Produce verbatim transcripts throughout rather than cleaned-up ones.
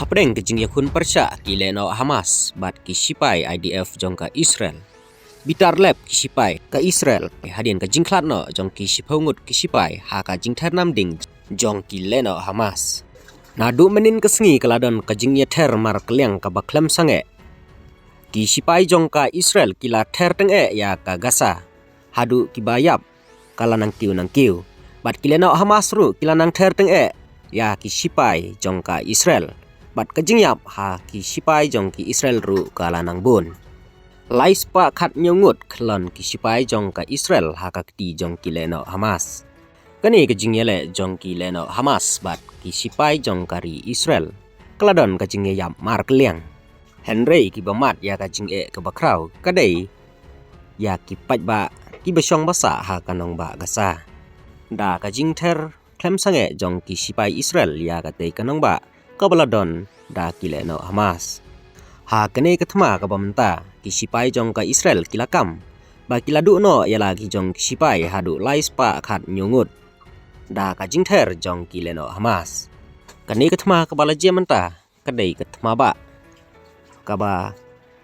Hapdeng ka jingïakhun pyrshah ki lehnoh Hamas bad ki sipai I D F jong ka Israel, bitar lep ki sipai ka Israel hadien ka jingkhlad noh jong ki shiphew ngut ki sipai ha ka jingther nam ding jong ki lehnoh Hamas. Naduh mynnin ka sngi ka la don ka jingïather markylliang kaba khlem sangeh. Ki sipai jong ka Israel ki la ther teng eh ïa ka Gaza haduh kiba ïap ka la nang kiew nang kiew. Bad ki lehnoh Hamas ruh ki la nang ther teng eh ïa ki sipai jong ka Israel. Bad ka jingïap ha ki sipai jong ki Israel ruh ka la nang bun. Lai spah khat hynñiew ngut khlon ki sipai jong ka Israel ha ka kti jong ki lehnoh Hamas. Kane ka jingïaleh jong ki lehnoh Hamas bad ki sipai jong ka ri Israel ka la don ka jingïaïap markylliang. Hynrei kiba mad ïa ka jingeh kaba khraw ka dei ïa ki paidbah kiba shong ba sah ha ka nongbah Gaza. Da ka jingther khlem sangeh jong ki sipai Israel ïa katei ka nongbah kaba la don da ki lehnoh Hamas. Ha kane ka thma kaba mynta ki sipai jong ka Israel ki la kam ba ki la duh noh ïa la ki jong ki sipai haduh lai spah khat hynñiew ngut da ka jingther jong ki lehnoh Hamas. Kane ka thma kaba la jia mynta ka dei ka thma bah kaba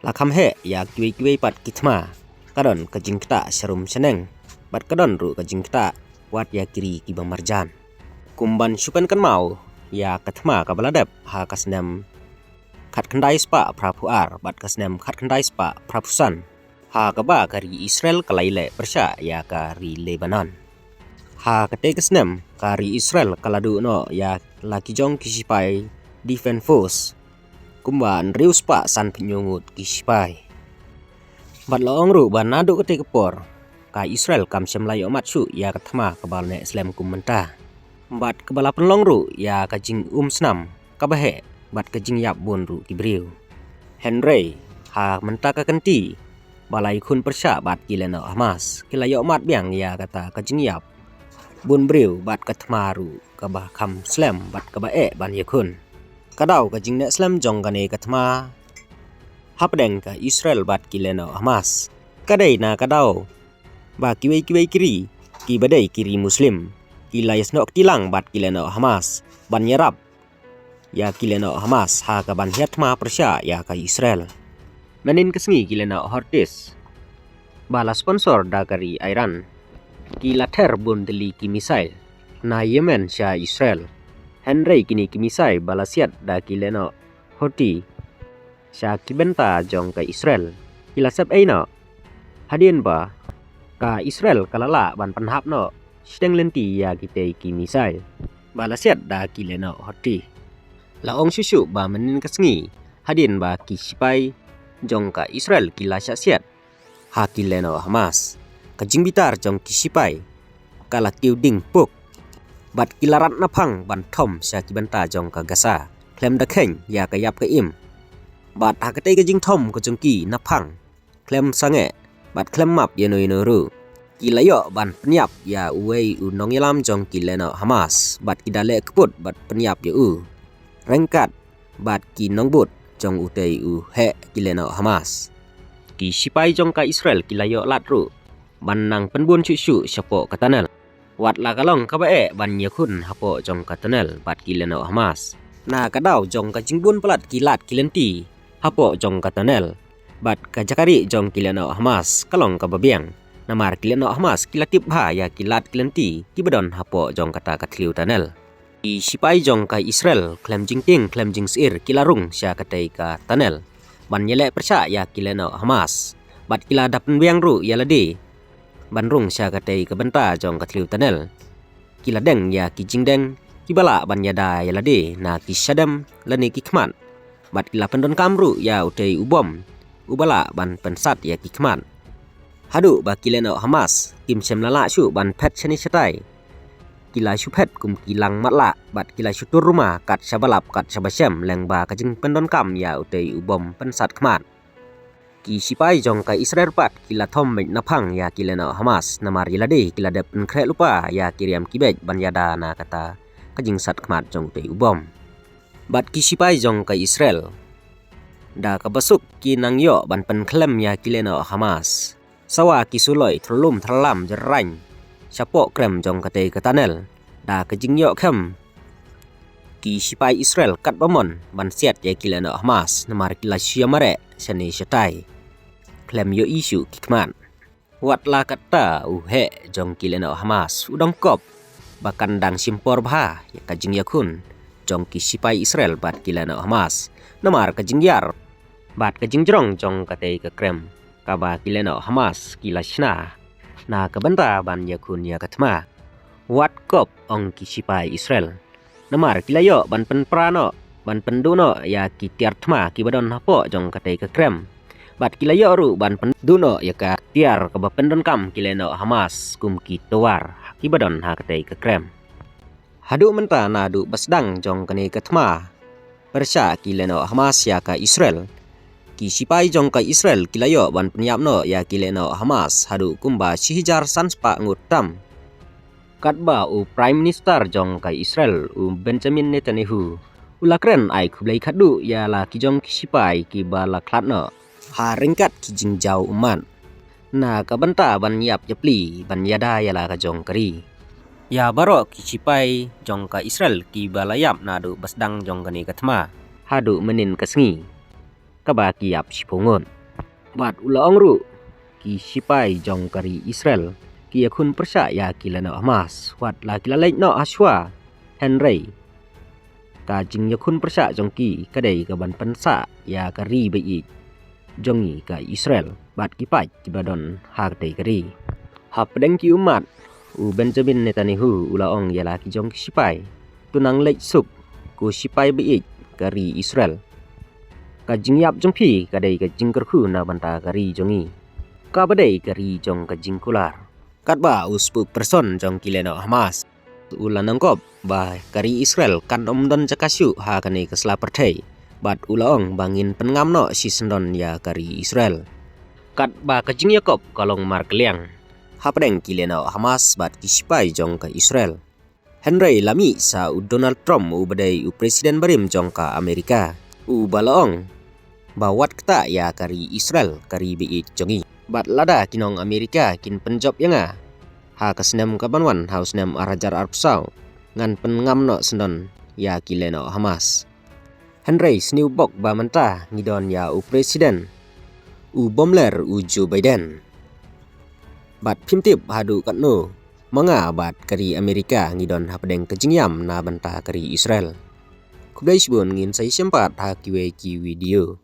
la kham heh ïa kiwei kiwei pat ki thma. Ka don ka jingktah sharum shaneng bad ka don ruh ka jingktah wat ïa ki ri kiba marjan. Kum ban shu pynkynmaw ïa ka thma kaba la dep ha ka snem khatkhyndai spah phraphew ar bad ka snem khatkhyndai spah phraphew san, ha kaba ka ri Israel ka la ïaleh pyrshah ïa ka ri Lebanon. Ha katei ka snem ka ri Israel ka la duh noh ïa la ki jong ki sipai Defense Force kumba hynriew spah sanphew hynñiew ngut ki sipai. Bad la ong ruh ba naduh katei ka por ka Israel kam shym la ïohmad shuh ïa ka thma kaba la neh slem kum mynta bad kaba la pynlong ruh ïa ka jingum snam kaba heh bad ka jingïap bun ruh ki briew. Hynrei ha mynta ka kynti ba la ïakhun pyrshah bad ki lehnoh Hamas ki la ïohmad biang ïa kata ka jingïap bun briew bad ka thma ruh kaba kham slem bad kaba eh ban ïakhun. Ka daw ka jingneh slem jong kane ka thma hapdeng ka Israel bad ki lehnoh Hamas ka dei na ka daw ba kiwei kiwei ki ri kiba dei ki ri Muslim ki la ïasnoh kti lang bad ki lehnoh Hamas ban ïarap ïa ki lehnoh Hamas ha kaban hiar thma pyrshah ïa ka Israel. Mynnin ka sngi ki lehnoh Houthis ba la sponsor da ka ri Iran ki la ther bun tylli ki missile na Yemen sha Israel. Hynrei kine ki missile ba la siat da ki lehnoh Houthi sha ki bynta jong ka Israel ki la sep ei noh hadien ba ka Israel ka la lah ban pynhap noh shiteng lynti ïa kitei ki missile ba la siat da ki lehnoh Houthi. La ong shuh shuh ba mynnin ka sngi hadien ba ki sipai jong ka Israel ki la shah siat ha ki lehnoh Hamas, ka jingbitar jong ki sipai ka la kiew ding puk bad ki la rat naphang ban thom sha ki bynta jong ka Gaza khlem da kheiñ ïa ka ïap ka im. Bad ha katei ka jingthom ka jong ki naphang khlem sangeh bad khlem map ïano ïano ruh, ki la ïoh ban pynïap ïa uwei u nongïalam jong ki lehnoh Hamas bad ki da leh kyput bad pynïap ïa u ryngkat bad ki nongbud jong utei u heh ki lehnoh Hamas. Ki sipai jong ka Israel ki la ïoh lad ruh ban nang pynbun shuh shuh shapoh ka tunnel. Wat la ka long kaba eh ban ïakhun hapoh jong ka tunnel bad ki lehnoh Hamas. Na ka daw jong ka jingbun palat ki lad ki lynti hapoh jong ka tunnel bad ka jaka rieh jong ki lehnoh Hamas ka long kaba biang. Namar ki lehnoh Hamas ki la tip bha ïa ki lad ki lynti kiba don hapoh jong kata ka thliew tunnel. Ki sipai jong ka Israel khlem jingtieng khlem jingsyier ki la rung sha katei ka tunnel ban ïaleh pyrshah ïa ki lehnoh Hamas bad ki la da pynbiang ruh ïa lade ban rung sha katei ka bynta jong ka thliew tunnel. Ki la deng ïa ki jingdeng kiba lah ban ïada ïa lade na ki shadem lane ki khmat bad ki la pyndonkam ruh ïa utei u bom uba lah ban pynsat ïa ki khmat. Haduh ba ki lehnoh Hamas kim shym la lah shuh ban phet shane shatai, ki la shu phet kum ki lang matlah bad ki la shu tur ruma kat shaba lap kat shaba shem lyngba ka jingpyndonkam ïa utei u bom pynsat khmat. Ki sipai jong ka Israel pat ki la thom beit naphang ïa ki lehnoh Hamas namar ïa lade ki la dep pynkhreh lypa ïa ki riam ki beit ban ïada na kata ka jingsat khmat jong utei u bom. Bad ki sipai jong ka Israel da kaba suk ki nang ïoh ban pynkhlem ïa ki lehnoh Hamas. Sawa ki suloi thrulum thrlam jyrraiñ shapoh krem jong katei ka tunnel da ka jingïoh khem Ki sipai Israel katba mon ban siat ïa ki lehnoh Hamas namar ki la shu ïa mareh shane shatai khlem ïohi shuh ki khmat. Wat la katta u heh jong ki lehnoh Hamas u dang kop ba kan dang shim por bha ïa ka jingïakhun jong ki sipai Israel bad ki lehnoh Hamas namar ka jingïar bad ka jingjrong jong katei ka krem kaba ki lehnoh Hamas ki la shna na ka bynta ban ïakhun ïa ka thma. Wat kop, ong ki sipai Israel, namar ki la ïoh ban pynpra noh, ban pynduh noh ïa ki tiar thma kiba don hapoh jong katei ka krem. Bad ki la ïoh ruh ban pynduh noh ïa ka tiar kaba pyndonkam ki lehnoh Hamas kum ki towar kiba don ha katei ka krem. Haduh mynta naduh ba sdang jong kane ka thma pyrshah ki lehnoh Hamas ïa ka Israel, ki sipai jong ka Israel ki la ïoh ban pynïap noh ïa ki lehnoh Hamas haduh kumba shi hajar san spah ngut tam. Katba u Prime Minister jong ka Israel, u Benjamin Netanyahu, u la kren ai khublei khatduh ïa la ki jong ki sipai kiba la khlad noh ha ryngkat ki jingjaw ummat na ka bynta ban ïap ïapli ban ïada ïa la ka jong ka ri ïa baroh ki sipai jong ka Israel kiba la ïap naduh ba sdang jong kane ka thma haduh mynnin ka sngi kaba ki ïap shiphew ngut. Bad u la ong ruh, ki sipai jong ka ri Israel ki ïakhun pyrshah ïa ki lehnoh Hamas wat la ki la leit noh ha shuwa, hynrei ka jingïakhun pyrshah jong ki ka dei ka ban pynsah ïa ka ri ba ïeit jong ngi ka Israel bad ki paid kiba don ha katei ka ri. Hapdeng ki ummat, u Benjamin Netanyahu u la ong ïa la ki jong ki sipai, to nang leit suk, ko sipai ba ïeit ka ri Israel. Ka jingïap jong phi ka dei ka jingkyrkhu na bynta ka ri jong ngi, kaba dei ka ri jong ka jingkular. Katba u spokesperson jong ki lehnoh Hamas u la nangkop ba ka ri Israel kan ym don jaka shuh ha kane ka sla pyrthei, bad u la ong ba ngin pynngam noh shisyndon ïa ka ri Israel. Katba ka jingïakop ka long markylliang hapdeng ki lehnoh Hamas bad ki sipai jong ka Israel. Hynrei la mih sa u Donald Trump uba dei u president barim jong ka Amerika, uba la ong ba wat ktah ïa ka ri Israel, ka ri ba ïeit jong ngi. Bad lada ki nong Amerika kin pynjop ïa nga ha ka snem kaban wan, ha u snem ar hajar arphew saw, ngan pynngam noh syndon ïa ki lehnoh Hamas. Hynrei sniewbok ba mynta ngi don ïa u president u bymler, u Joe Biden. Bad phim tip haduh katno ma nga bad ka ri Amerika ngi don hapdeng ka jingïam na bynta ka ri Israel. Khublei shibun, ngin sa ïashem pat ha kiwei ki video.